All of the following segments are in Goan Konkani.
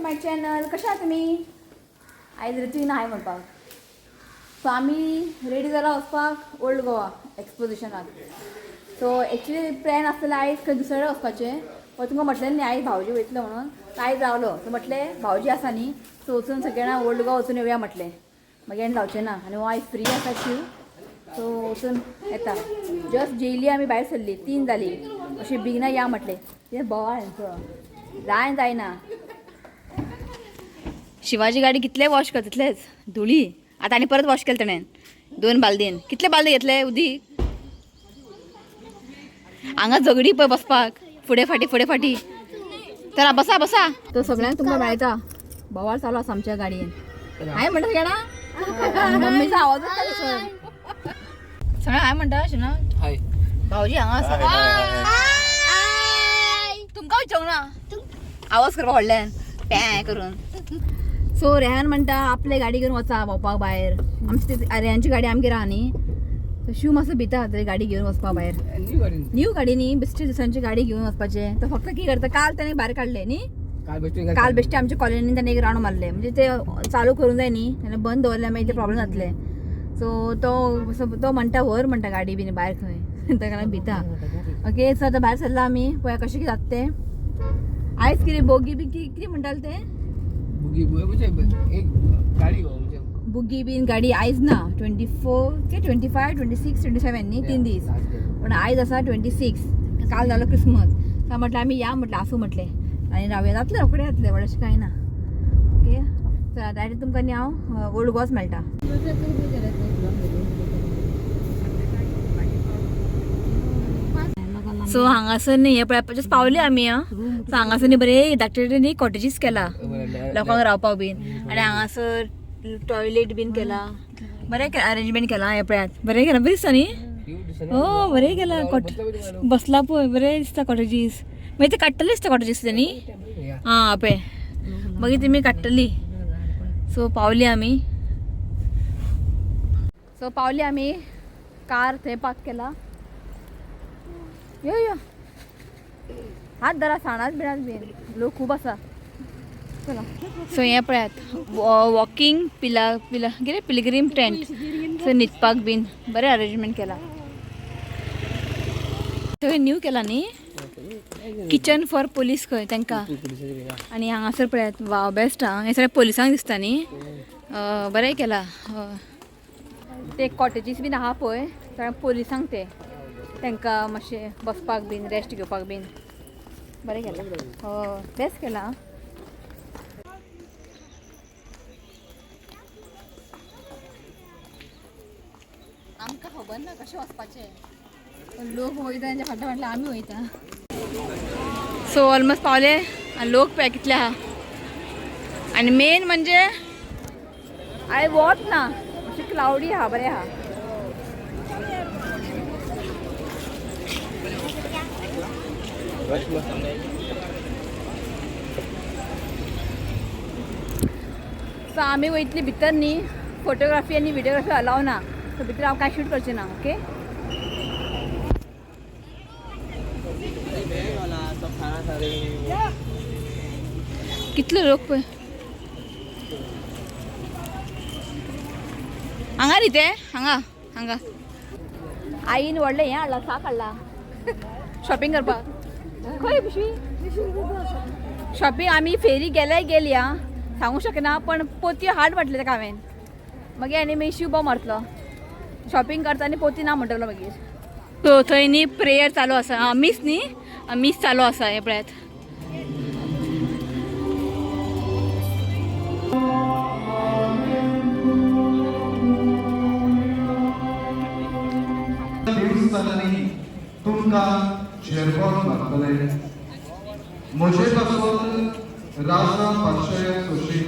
My channel. कशें आहा तुमी? आयज ऋतू ना हाय म्हणपाक. सो आमी रेडी जाला वचपाक ओल्ड गोवा एक्सपोजिशनाक. सो एक्चुली प्लॅन आसलेलो आयज खंय दुसरे वचपाचें, पण तुमकां म्हटलें न्ही आयज भावजी वयतलो म्हणून, आयज रावलो. सो म्हटलें भावजी आसा न्ही, सो वचून सगळे जाणां ओल्ड गोवा वचून येवया म्हटलें. मागीर आनी जावचें ना आनी हो आयज फ्री आसा शिव, सो वचून येता. जस्ट जेयली आमी भायर सरली, 3 जाली. अशी बेगिना या म्हटलें, तें बोवाळ हेंचो जाय जायना. शिवाजी गाडी कितले वॉश कर तितलेच धुळी. आतां आनी परत वॉश केलें तेणें 2 बालदीन. कितले बालदी घेतले उदीक? हांगा झगडी पळय बसपाक, फुडें फाटी फुडें फाटी. चला बसा बसा. तो सगळ्यांक तुमकां मेळटा. बोवाळ चालू आसा आमच्या गाडयेन. हांवें म्हणटा सगळ्यांना मम्मीचो आवाजच सगळ्या हांवें म्हणटा अशें ना. हाय. भाऊजी हांगा आसा. तुमकां विचारूंक ना, आवाज करपा व्हडल्यान प्यां करून. सो रेहान म्हणटा आपले गाडी घेवन वचा भोंवपाक भायर. आमची रेहानची गाडी आमगेर आहा न्ही, सो शिव मातसो भिता थंय गाडी घेवन वचपा भायर. न्यू गाडी. न्यू गाडी न्ही, बेश्टे दिसांची गाडी घेवन वचपाचें. तो फक्त कितें करता, काल ताणें भायर काडलें न्ही. काल बेश्टे. काल बेश्टे आमच्या कॉलनीन ताणें एक राउंड मारलें, म्हणजे ते चालू करूंक जाय न्ही, जाल्यार बंद दवरल्यार मागीर ते प्रॉब्लेम जातले. सो तो तो म्हणटा व्हर म्हणटा गाडी बीन भायर खंय, ताका लागून भिता. ओके, सो आतां भायर सरला आमी, पळया कशें कितें जाता तें. आयज कितें बोगी बी कितें म्हणटाले तें? बुगी म्हणजे एक गाडी गो म्हणजे. बुगी बीन गाडी आयज ना, 24 के 25 26 27 न्ही, 3 दीस. पण आयज आसा 26, काल जालो क्रिसमस. सो म्हटलें आमी या म्हटलें, आसूं म्हटलें आनी रावया. जातलें रोखडें जातलें, व्हडलें कांय ना. ओके, चला डायरेक्ट तुमकां न्ही हांव ओल्ड गोवाच मेळटा. सो हांगासर न्ही हें पळय जस्ट पावली आमी. आं, सो हांगासर न्ही बरें धाकटे न्ही कॉटेजीस केला लोकांक रावपाक बीन, आनी हांगासर टॉयलेट बीन केला, बरें अरेंजमेंट केलां. हें पळयात, बरें केलां, बरें दिसता न्ही. हो बरें केलां. कॉट बसला पळय, बरें दिसता कॉटेजीस. मागीर ते काडटले दिसता कॉटेजीस ते न्ही. आं पळय, मागीर तेमी काडटली. सो पावली आमी, सो पावली आमी. कार थंय पार्क केला. यो यो, हात धरा, साणात बिणात बीन लोक खूब आसा. चला. सो हें पळयात, वॉकिंग पिला पिला कितें पिलग्रीम टेंट. सो न्हिदपाक बीन बरें अरेंजमेंट केलां. थंय न्यू केला न्ही, किचन फॉर पोलीस खंय तांकां. आनी हांगासर पळयात, वाव बेस्ट. आं, हें सगळें पोलिसांक दिसता न्ही, बरें केलां. ते कॉटेजीस बीन आहा पळय, सगळें पोलिसांक ते तांकां मातशें बसपाक बीन रेस्ट घेवपाक बीन बरें केलां. हय बेस्ट केलां. आमकां खबर ना कशें वचपाचें, पण लोक वयता तेंच्या फाटल्या फाटल्या आमी वयता. सो ऑलमोस्ट पावले आनी लोक पळय कितले आहा. आनी मेन म्हणजे आयज वत ना, अशें क्लावडी आहा, बरें आहा. सो आमी वयतली भितर न्ही, फोटोग्राफी आनी व्हिडियोग्राफी अलाव ना, सो भितर हांव कांय शूट करचें ना. ओके, कितले लोक पळय हांगा न्ही ते, हांगा हांगा आईन व्हडलें हें हाडलां, साक हाडला शॉपिंग करपाक. खंय पिशवी? शॉपिंग आमी फेरी गेले गेली. आं, सांगू शकना, पण पोतयो हाड म्हटलें ताका हांवें. मागीर आनी मागीर शिव बॉम मारतलो, शॉपिंग करता आनी पोती ना म्हणटलो मागीर. सो थंय न्ही प्रेयर चालू आसा. आं, मीस न्ही, मीस चालू आसा. हें पळयात, देवस्थानांनी तुमकां झेरबोट मारतले. म्हजे पासून राजा पातशाया सोशी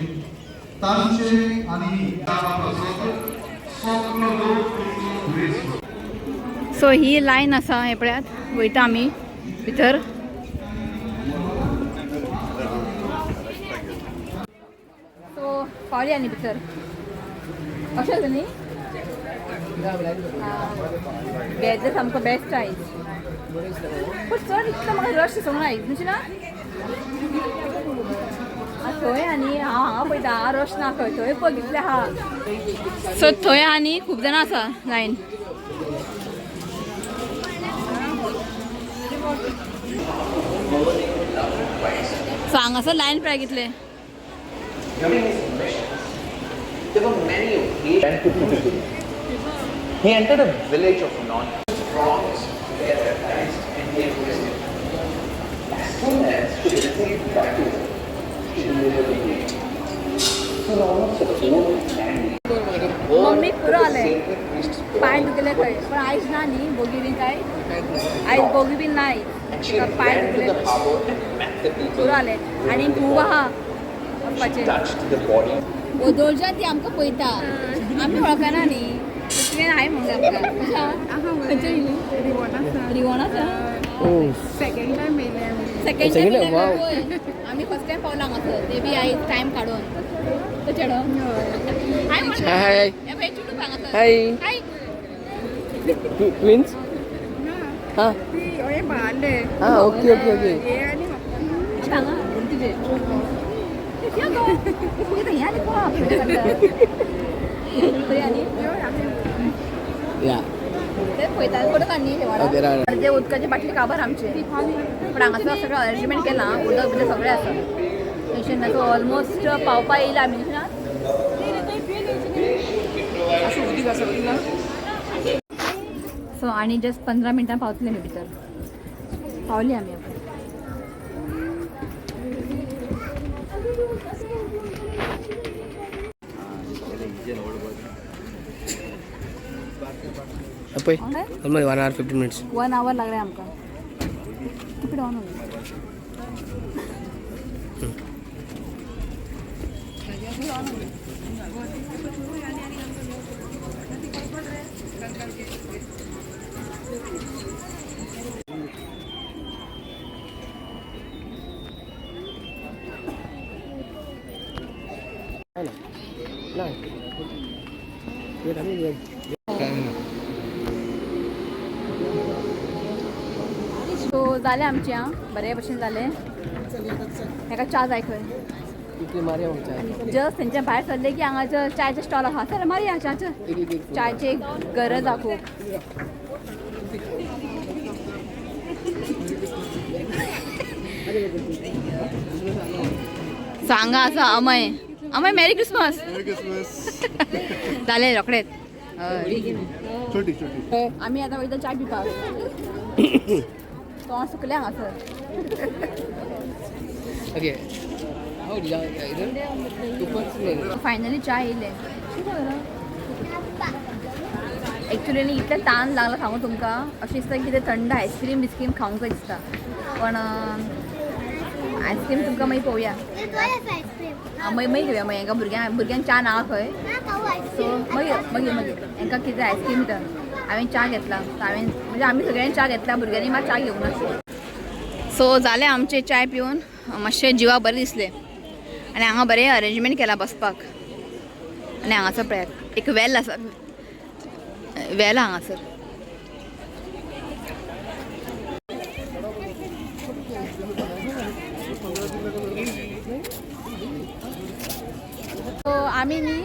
तांचे आनी सगलो लोक तुमचो दुयेंस. सो ही लायन आसा, हें पळयात, वयता आमी भितर. सो पावली आनी भितर. अशें न्ही वेदर सामको बेस्ट आयज, पण चड इतलो म्हाका रश दिसूंक ना आयज, न्ही ना. थंय आनी हांव हांगा पळयता रश ना खंय, थंय बघितलें आहा. सो थंय आनी खूब जाणां आसा लायन. सो हांगासर लायन पळय कितले. During his missions, there were many occasions. He entered a village of non frogs get baptized and he embraced it. As soon as she received baptism, she delivered a baby. So almost the whole family mummy पुरो the आलें. sacred priest's पांय body. दुखले खंय, पण आयज ना न्ही बोगी बीन काय, आयज बोगी बीन ना आयज. And she तिका पांय ran to दुखले the harbor and met the people. पुरो आलें आनी खूब आहा She वचपाचें. touched the body. ओदोळच्यान ती आमकां पळयता, आमी वळखना न्ही. तुवें हाय म्हणलें आमकां. कशें खंयचे येयली? रिवण आसा. सेकंड टायम येयले आमी. Second Second time time, wow. आमी फर्स्ट टायम पावला हांगासर, ते बी आयज टायम काडून. तो चेडो हाय म्हणलें. हाय. हे पळय चेडूं हांगासर. हाय. हाय. ट्विन्स. हा. ती हे बांदे. हा, ओके ओके ओके. हे आनी म्हाका. हांगा तुजे या गो पळयता हें आनी कोण थंय आनी या. ते पळयता फोटो काडली. Okay, right. ते उदकाची बाटली काबार आमचे, पण हांगासर सगळें अरेंजमेंट केलां, उदक बिदक सगळें आसा, टेंशन ना. सो ऑलमोस्ट पावपा येयला आमी ना. सो आनी जस्ट 15 मिनटां पावतले आमी भितर. पावली आमी आतां. पळय, almost 1 hour 15 minutes. 1 hour लागले आमकां. तिकडे ऑन होईल. नाही. Wait, आम्ही wait. काय ना. सो जालें आमचें आं, बरे भशेन जालें. हेका च्या जाय खंय. इतली मारया मग चाय. जस्ट थंयच्यान भायर सरले की हांगा च्याचे स्टॉल आहा. चल मारया च्याचे. एक एक एक. च्याची एक गरज आहा खूब. सो हांगा आसा अमय. Amay, Mary Christmas. जालें रोखडेच. हय. छोटी छोटी. आमी आतां वयता च्या पिवपाक. तोंड सुकलें हांगासर. ओके, हो जा इधर ऊपर से. फायनली च्या येयले. एक्चुली न्ही इतलें तान लागला सांगू तुमकां, अशें दिसता कितें थंड आयस्क्रीम बिस्क्रीम खावंक जाय दिसता, पण आयस्क्रीम तुमकां मागीर पळोवया. आं, मागीर मागीर घेवया. मागीर हांकां भुरग्यांक च्या ना खंय. सो मागीर मागीर मागीर हांकां कितें आयस्क्रीम दिता. हांवें च्या घेतला. हांवें म्हणजे आमी सगळ्यांनी च्या घेतला, भुरग्यांनी मात च्या घेवंक ना. सो जालें आमचें चाय पिवन, मातशें जिवा बरें दिसलें. आनी हांगा बरें अरेंजमेंट केलां बसपाक. आनी हांगासर पळयात एक वेल आसा, वेल हांगासर. सो आमी न्ही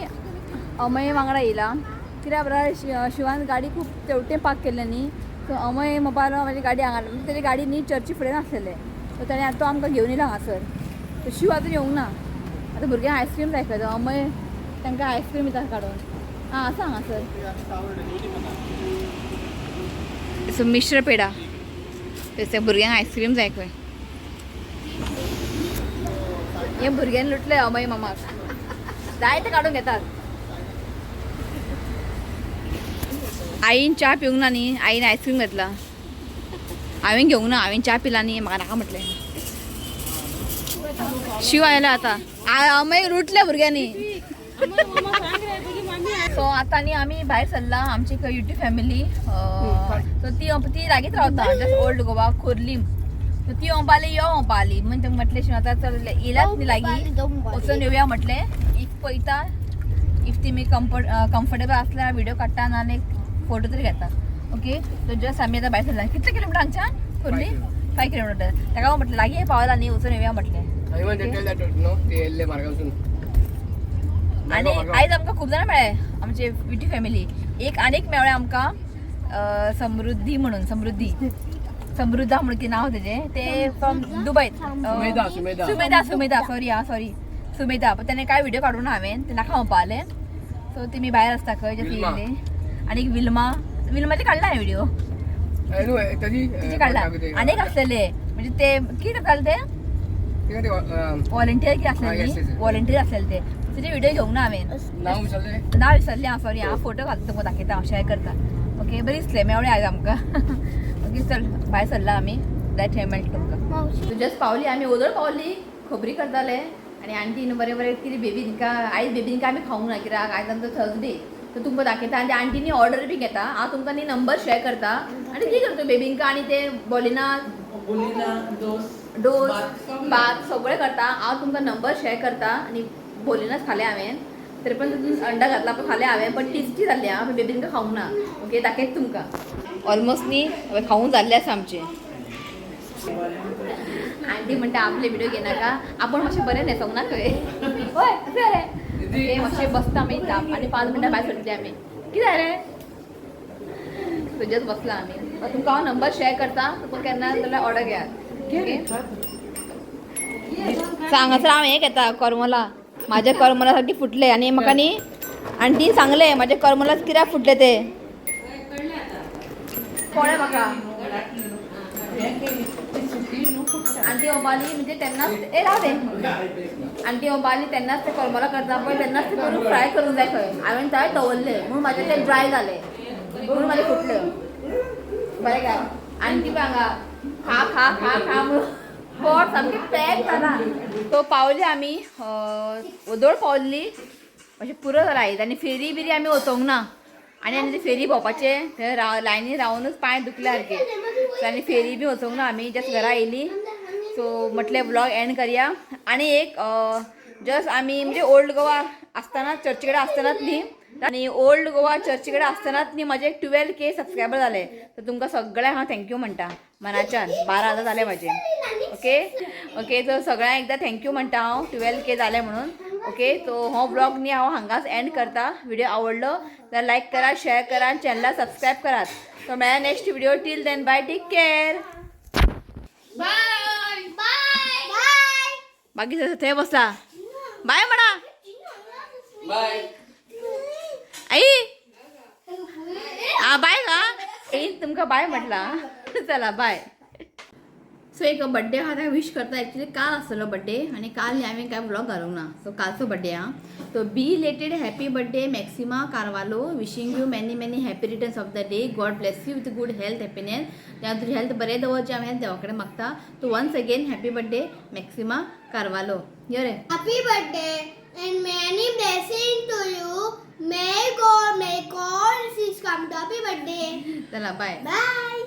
अमय वांगडा येयला, कित्याक बरा शिवान गाडी खूब तेवटेन पार्क केल्ले न्ही. सो अमय म्हणपाक म्हाजी गाडी हांगा, म्हणजे तेजी गाडी न्ही चर्ची फुडें नासलेले. सो ताणें आतां तो आमकां घेवन येयला हांगासर. सो शिव आजून येवंक ना. आतां भुरग्यांक आयस्क्रीम जाय खंय. अमय तांकां आयस्क्रीम दिता काडून. आं, आसा हांगासर. सो मिश्र पेडा थंयसर भुरग्यांक आयस्क्रीम जाय खंय. हे भुरग्यांनी लुटले अमय मामाक, जायते काडून घेतात. आईन च्या पिवंक ना न्ही, आईन आयस्क्रीम घेतला. हांवें घेवंक ना, हांवें च्या पिला न्ही, म्हाका नाका म्हटलें. शिव आयला आतां. अमय रुटले भुरग्यांनी. सो आतां न्ही आमी भायर सरला. आमची एक युट्यूब फॅमिली, सो ती ती लागींच रावता, just old Goa Khorlim. So ती म्हणपाली यो म्हणपाली, म्हण तांकां म्हटलें शिव आतां चल येयलाच न्ही लागीं, वचून येवया म्हटलें. If पळयता, if ती कम्फर्टेबल आसल्यार व्हिडिओ काडटा, ना एक फोटो तरी घेता. ओके, सो जस्ट आमी आतां भायर सरला. कितले किलोमिटर हांगच्यान खोर्ली? 5 किलोमिटर. ताका हांव म्हटलें लागीं पावला न्ही, वचून येवया म्हटलें. नो ते येयल्ले मार्गासून. आनी आयज आमकां खूब जाणां मेळ्ळे आमचे विटी फॅमिली. एक आनीक मेळ्ळे आमकां, समृद्धी म्हणून, समृद्धी समृद्धा म्हणून की नांव तेजें, ते from Dubai. Sumedha, Sumedha. Sumedha, Sumedha, sorry हा, सॉरी, सुमेधा. पण त्याने काय व्हिडिओ काढून हांवें ते नाका म्हणपा आलें. सो तेमी भायर आसता खंय जशी विल्मा. येयल्ली. आनी विल्मा, विल्माचे काडला हांवें व्हिडिओ. न्हू ताजी तिचे काडला. आनीक आसलेले, म्हणजे ते कितें करताले ते व्हॉलंटियर कितें Ah, yes, आसलेले. Yes, yes. Volunteer आसलेले ते, तेजे व्हिडिओ घेवंक ना हांवें. नांव विसरलें. नांव विसरलें हांव, सॉरी. हांव फोटो घालता तुमकां, दाखयता हांव, शेअर करता. ओके, बरें दिसलें मेवळें आयज आमकां. ओके, चल भायर सरला आमी, जाय थंय मेळटा तुमकां. जस्ट पावली आमी, ओदोळ पावली, खबरी करताले आनी आंटीन बरें बरें कितें बेबिंका. आयज बेबिंका आमी खावंक ना कित्याक आयज आमचो थर्सडे. सो तुमकां दाखयता. आनी आंटीनी ऑर्डर बी घेता. हांव तुमकां न्ही नंबर शेअर करता. आनी कितें करता बेबिंका आनी ते बोलिना डोस भात सगळें करता. हांव तुमकां नंबर शेअर करता. आनी बोलिनाच खालें हांवें, तरी पण तितून अंडा घातला पण खालें हांवें, पण टेस्टी जाल्लें आं. पण बेबिंका खावंक ना. ओके, दाखयता तुमकां. ऑलमोस्ट न्ही खावून जाल्लें आसा आमचें. आंटी म्हणटा आपले व्हिडिओ घेनाका, आपण मातशें बरें न्हेसोंक ना खंय. हय, अशें रे. ओके, मातशें बसता आमी आनी 5 मिनटां भायर सरतली आमी. कितें जालें, तुजेच बसला आमी. तुमकां हांव नंबर शेअर करता, तुमकां केन्ना जाल्यार ऑर्डर घेयात. ओके, सांगासर हांव हें घेता करमला. म्हाज्या करमला सारकें फुटलें आनी म्हाका न्ही आंटीन सांगलें म्हाज्या करमलाच कित्याक फुटलें तें कळ्ळें म्हाका. आंटी ओबाली म्हणजे तेन्नाच ए राव दे. आंटी ओबाली तेन्नाच ते करमला करता पळय, तेन्नाच ते करून फ्राय करूंक जाय खंय. हांवें थंय दवरलें म्हणून म्हाजें तें ड्राय जालें, म्हणून म्हाजें फुटलें. बरें काय आंटी पळय हांगा खा खा खा खा म्हणून पोट सामकें पॅक जाला. सो पावली आमी, ओदोळ पावली, मातशें पुरो जाला आयज. आनी फेरी बिरी आमी वचोंक ना. आनी आनी ते फेरी भोंवपाचें थंय लायनी रावनूच पांय दुखले सारके. सो आनी फेरी बी वचोंक ना आमी, जस्ट घरा येयली. सो म्हटलें व्लॉग एंड करया. आनी एक जस्ट आमी म्हणजे ओल्ड गोवा आसतना, चर्ची कडेन आसतनाच न्ही, आनी ओल्ड गोवा चर्ची कडेन आसतनाच न्ही म्हाजे 12K सबस्क्रायबर जाले. तर तुमकां सगळ्यांक हांव thank you म्हणटा मनाच्यान. 12,000 जाले म्हाजे. ओके ओके, सो सगळ्यांक एकदां thank you म्हणटा हांव, 12K जाले म्हणून. ओके, सो हो ब्लॉग न्ही हांव हांगाच एंड करता. व्हिडिओ आवडलो जाल्यार लायक करा, शेअर करा आनी चॅनलाक सबस्क्रायब करात. सो मेळ्या next video. Till then bye, take care. Bye bye bye. बाकी थंय बसला, बाय म्हणा. बाय. आई आ बाय का येईन तुमकां बाय म्हटला. चला बाय. सो एक बड्डे आहा ताका विश करता. एक्चुली काल आसतलो बड्डे आनी काल न्ही हांवें कांय व्लॉग घालूंक ना. सो कालचो बड्डे आहा. So belated happy birthday Maxima Carvalho, wishing you many many happy returns of the day. God bless you with good health, happiness. देवा तुजी हेल्थ बरें दवरचें हांवें देवा कडेन मागता. So once again happy birthday Maxima Carvalho. यो रे. Happy birthday and many blessings to you. May God make all things come to happy birthday. चला बाय. Bye.